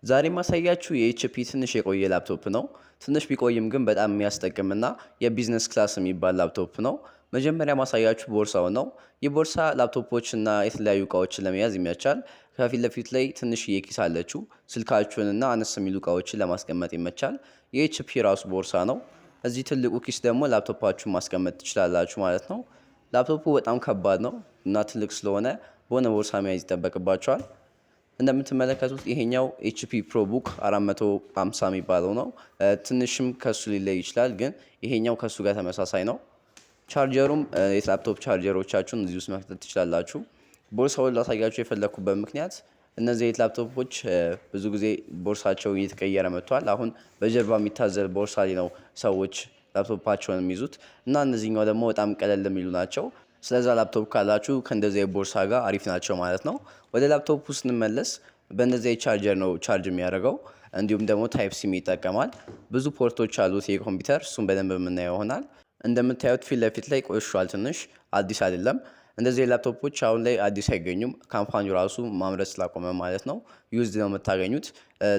ዛሬ ማሳያችሁ የ HP ትንሽ የቆየ ላፕቶፕ ነው። ትንሽ ቢቆይም ግን በጣም የሚያስጠቅምና የ business class የሚባል ላፕቶፕ ነው። መጀመሪያ ማሳያችሁ ቦርሳው ነው። ይህ ቦርሳ ላፕቶፖች እና የተለያዩ እቃዎችን ለመያዝ ይመቻል። ከፊት ለፊት ላይ ትንሽዬ ኪስ አለችው። ስልካችሁንና አነስ የሚሉ እቃዎችን ለማስቀመጥ ይመቻል። የ HP ራሱ ቦርሳ ነው። እዚህ ትልቁ ኪስ ደግሞ ላፕቶፓችሁን ማስቀመጥ ትችላላችሁ ማለት ነው። ላፕቶፑ በጣም ከባድ ነው እና ትልቅ ስለሆነ በሆነ ቦርሳ መያዝ ይጠበቅባችኋል። እንደምትመለከቱት ይሄኛው HP ProBook 450 የሚባለው ነው። ትንሽም ከሱ ሊለይ ይችላል፣ ግን ይሄኛው ከሱ ጋር ተመሳሳይ ነው። charger ኡም የ laptop charger ኦቻችሁን እዚህ ውስጥ መክተት ትችላላችሁ። ቦርሳውን ላሳያችሁ የፈለግኩበት ምክንያት እነዚህ ላፕቶፖች ብዙ ጊዜ ቦርሳቸው እየተቀየረ መጥቷል። አሁን በጀርባ የሚታዘል ቦርሳ ላይ ነው ሰዎች ላፕቶፓቸውን የሚይዙት እና እነዚህኛው ደግሞ በጣም ቀለል የሚሉ ናቸው። ስለዛ ላፕቶፕ ካላችሁ ከእንደዚህ ቦርሳ ጋር አሪፍ ናቸው ማለት ነው። ወደ ላፕቶፑ ስንመለስ በእንደዚህ ቻርጀር ነው charge የሚያደርገው። እንዲሁም ደግሞ Type C ም ይጠቀማል። ብዙ port ኦች አሉት ይህ ኮምፒውተር፣ እሱም በደንብ የምናየው ይሆናል። እንደምታዩት ፊት ለፊት ላይ ቆሽሿል፣ ትንሽ አዲስ አይደለም። እንደዚህ ላፕቶፖች አሁን ላይ አዲስ አይገኙም። Company ው ራሱ ማምረት ስላቆመ ማለት ነው። Used ነው የምታገኙት።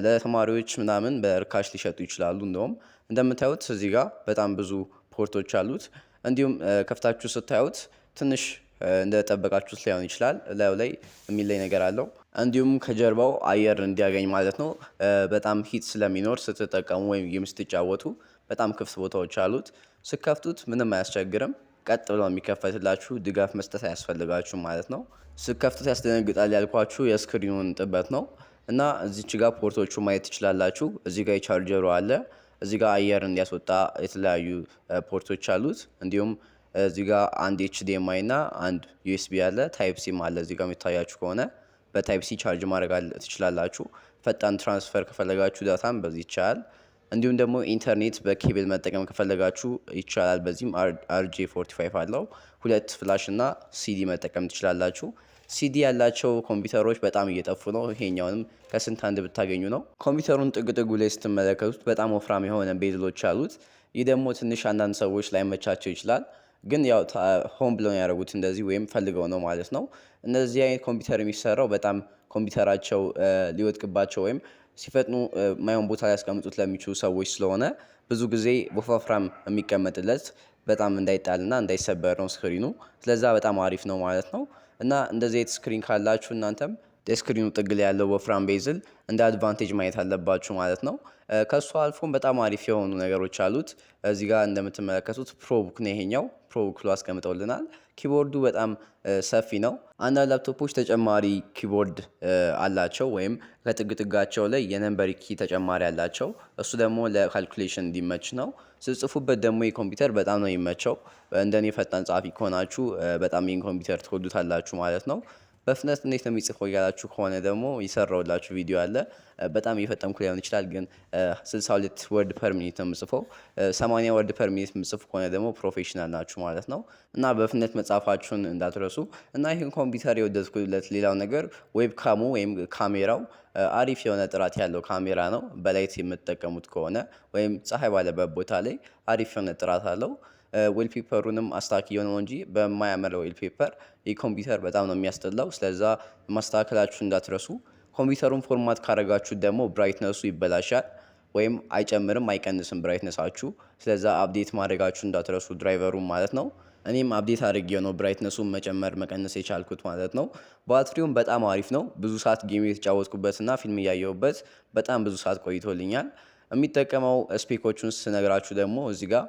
ለተማሪዎች ምናምን በርካሽ ሊሸጡ ይችላሉ። እንደውም እንደምታዩት እዚህ ጋር በጣም ብዙ port ኦች አሉት። እንዲሁም ከፍታችሁ ስታዩት ትንሽ እንደጠበቃችሁት ላይሆን ይችላል። ላዩ ላይ የሚለይ ነገር አለው። እንዲሁም ከጀርባው አየር እንዲያገኝ ማለት ነው። በጣም heat ስለሚኖር ስትጠቀሙ ወይም game ስትጫወቱ በጣም ክፍት ቦታዎች አሉት። ስትከፍቱት ምንም አያስቸግርም። ቀጥ ብሎ የሚከፈትላችሁ፣ ድጋፍ መስጠት አያስፈልጋችሁም ማለት ነው። ስትከፍቱት ያስደነግጣል ያልኳችሁ የ screen ኑን ጥበት ነው። እና እዚች ጋር port ኦቹ ማየት ትችላላችሁ። እዚህ ጋር የቻርጀሩ አለ። እዚህ ጋር አየር እንዲያስወጣ የተለያዩ port ኦች አሉት። እንዲሁም እዚህ ጋር አንድ HDMI እና አንድ USB አለ። Type C ም አለ። እዚህ ጋር የሚታያችሁ ከሆነ በ Type C charge ማድረግ ትችላላችሁ። ፈጣን transfer ከፈለጋችሁ data ም በዚህ ይቻላል። እንዲሁም ደግሞ ኢንተርኔት በኬብል መጠቀም ከፈለጋችሁ ይቻላል። በዚህም RJ 45 አለው። ሁለት flash እና ሲዲ መጠቀም ትችላላችሁ። ሲዲ ያላቸው ኮምፒውተሮች በጣም እየጠፉ ነው። ይሄኛውንም ከስንት አንድ ብታገኙ ነው። ኮምፒውተሩን ጥግ ጥጉ ላይ ስትመለከቱት በጣም ወፍራም የሆነ bezel ኦች አሉት። ይህ ደግሞ ትንሽ አንዳንድ ሰዎች ላይመቻቸው ይችላል። ግን ያው ሆን ብለው ያደረጉት እንደዚህ ወይም ፈልገው ነው ማለት ነው። እነዚህ አይነት ኮምፒውተር የሚሰራው በጣም ኮምፒውተራቸው ሊወድቅባቸው ወይም ሲፈጥኑ ማይሆን ቦታ ሊያስቀምጡት ለሚችሉ ሰዎች ስለሆነ ብዙ ጊዜ ወፋፍራም የሚቀመጥለት በጣም እንዳይጣልና እንዳይሰበር ነው screen ኑ። ስለዛ በጣም አሪፍ ነው ማለት ነው። እና እንደዚህ አይነት screen ካላችሁ እናንተም የ screen ኑ ጥግ ላይ ያለው ወፍራም bezel እንደ advantage ማየት አለባችሁ ማለት ነው። ከሱ አልፎም በጣም አሪፍ የሆኑ ነገሮች አሉት። እዚህ ጋር እንደምትመለከቱት ProBook ነው ይሄኛው፣ ProBook ብሎ አስቀምጠውልናል። Keyboard ኡ በጣም ሰፊ ነው። አንዳንድ ላፕቶፖች ተጨማሪ keyboard አላቸው ወይም ከጥግ ጥጋቸው ላይ የ number key ተጨማሪ አላቸው። እሱ ደግሞ ለ calculation እንዲመች ነው። ስትጽፉበት ደግሞ ይህ ኮምፒውተር በጣም ነው የሚመቸው። እንደኔ ፈጣን ጸሐፊ ከሆናችሁ በጣም ይህን ኮምፒውተር ትወዱታላችሁ ማለት ነው። በፍጥነት እንዴት ነው የሚጽፈው እያላችሁ ከሆነ ደግሞ የሰራሁላችሁ ቪዲዮ አለ። በጣም እየፈጠንኩ ላይሆን ይችላል፣ ግን 62 word per minute ነው የምጽፈው። 80 word per minute የምጽፍ ከሆነ ደግሞ professional ናችሁ ማለት ነው። እና በፍጥነት መጻፋችሁን እንዳትረሱ። እና ይህን ኮምፒውተር የወደድኩለት ሌላው ነገር webcam ኡ ወይም ካሜራው አሪፍ የሆነ ጥራት ያለው ካሜራ ነው። በ light የምትጠቀሙት ከሆነ ወይም ፀሐይ ባለበት ቦታ ላይ አሪፍ የሆነ ጥራት አለው። Wallpaper ኡንም አስተካክዬው ነው እንጂ በማያምር wallpaper ይህ ኮምፒውተር በጣም ነው የሚያስጠላው። ስለዛ ማስተካከላችሁ እንዳትረሱ። ኮምፒውተሩን format ካረጋችሁት ደግሞ brightness ኡ ይበላሻል ወይም አይጨምርም አይቀንስም brightness ኣችሁ። ስለዛ update ማድረጋችሁ እንዳትረሱ driver ኡን ማለት ነው። እኔም update አድርጌው ነው brightness ኡን መጨመር መቀነስ የቻልኩት ማለት ነው። ባትሪውም በጣም አሪፍ ነው። ብዙ ሰዓት game የተጫወትኩበትና ፊልም እያየሁበት በጣም ብዙ ሰዓት ቆይቶልኛል። የሚጠቀመው spec ኦቹን ስነግራችሁ ደግሞ እዚህ ጋር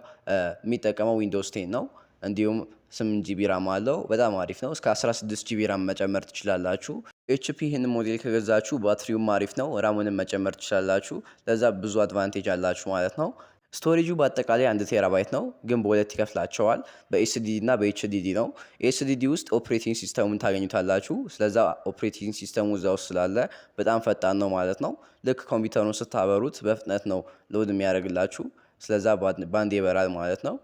የሚጠቀመው Windows 10 ነው። እንዲሁም 8 GB RAM አለው። በጣም አሪፍ ነው። እስከ 16 GB RAM መጨመር ትችላላችሁ። HP ይህን ሞዴል ከገዛችሁ ባትሪውም አሪፍ ነው። RAM ኡንም መጨመር ትችላላችሁ። ለዛ ብዙ advantage አላችሁ ማለት ነው። Storage ኡ በአጠቃላይ 1 ቴራባይት ነው፣ ግን በሁለት ይከፍላቸዋል። በ SSD እና በ HDD ነው። SSD ውስጥ operating system ኡን ታገኙታላችሁ። ስለዛ operating system ኡ እዛ ውስጥ ስላለ በጣም ፈጣን ነው ማለት ነው። ልክ ኮምፒውተሩን ስታበሩት በፍጥነት ነው load የሚያደርግላችሁ። ስለዛ ባንዴ ይበራል ማለት ነው።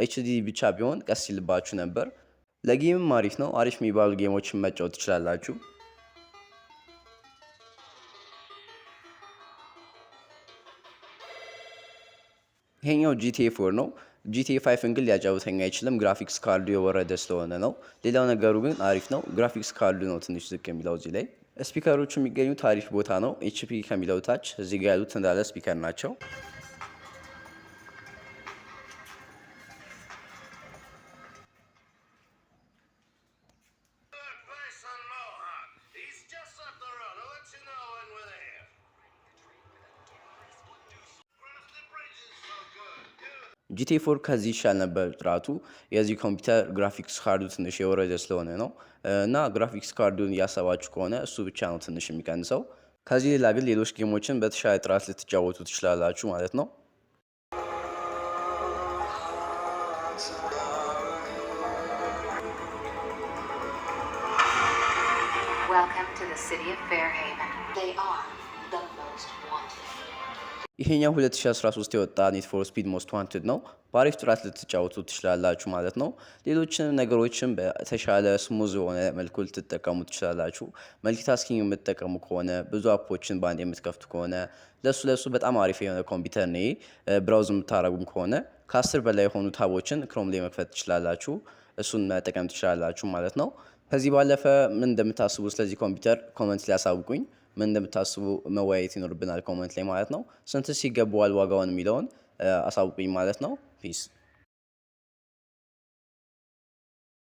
HDD ብቻ ቢሆን ቀስ ይልባችሁ ነበር። ለ game ም አሪፍ ነው። አሪፍ የሚባሉ game ኦችን መጫወት ትችላላችሁ። ይሄኛው GTA 4 ነው። GTA 5ን ግን ሊያጫውተኝ አይችልም። Graphics card ኡ የወረደ ስለሆነ ነው። ሌላው ነገሩ ግን አሪፍ ነው። Graphics card ኡ ነው ትንሽ ዝቅ የሚለው እዚህ ላይ። Speaker ኦቹ የሚገኙት አሪፍ ቦታ ነው። HP ከሚለው ታች እዚህ ጋር ያሉት እንዳለ speaker ናቸው። Place on Mohawk. He's just up the road. I'll let you know when we're there. Cross the bridge is so good. GTA 4 ከዚህ ይሻል ነበር ጥራቱ። የዚህ ኮምፒውተር graphics card ኡ ትንሽ የወረደ ስለሆነ ነው፣ እና graphics card ኡን እያሰባችሁ ከሆነ እሱ ብቻ ነው ትንሽ የሚቀንሰው። ከዚህ ሌላ ግን ሌሎች game ኦችን በተሻለ ጥራት ልትጫወቱ ትችላላችሁ ማለት ነው። Welcome to the city of Fairhaven. They are the most wanted. ይሄኛው 2013 የወጣ Need for Speed Most Wanted ነው። በአሪፍ ጥራት ልትጫወቱ ትችላላችሁ ማለት ነው። ሌሎችን ነገሮችን በተሻለ smooth የሆነ መልኩ ልትጠቀሙ ትችላላችሁ። Multitasking የምትጠቀሙ ከሆነ፣ ብዙ app ኦችን በአንድ የምትከፍቱ ከሆነ ለሱ ለሱ በጣም አሪፍ የሆነ ኮምፒውተር ነው። Browse የምታደርጉም ከሆነ ከ10 በላይ የሆኑ tab ኦችን Chrome ላይ መክፈት ትችላላችሁ። እሱን መጠቀም ትችላላችሁ ማለት ነው። ከዚህ ባለፈ ምን እንደምታስቡ ስለዚህ ኮምፒውተር comment ላይ አሳውቁኝ። ምን እንደምታስቡ መወያየት ይኖርብናል comment ላይ ማለት ነው። ስንትስ ይገባዋል ዋጋውን የሚለውን አሳውቁኝ ማለት ነው። Peace.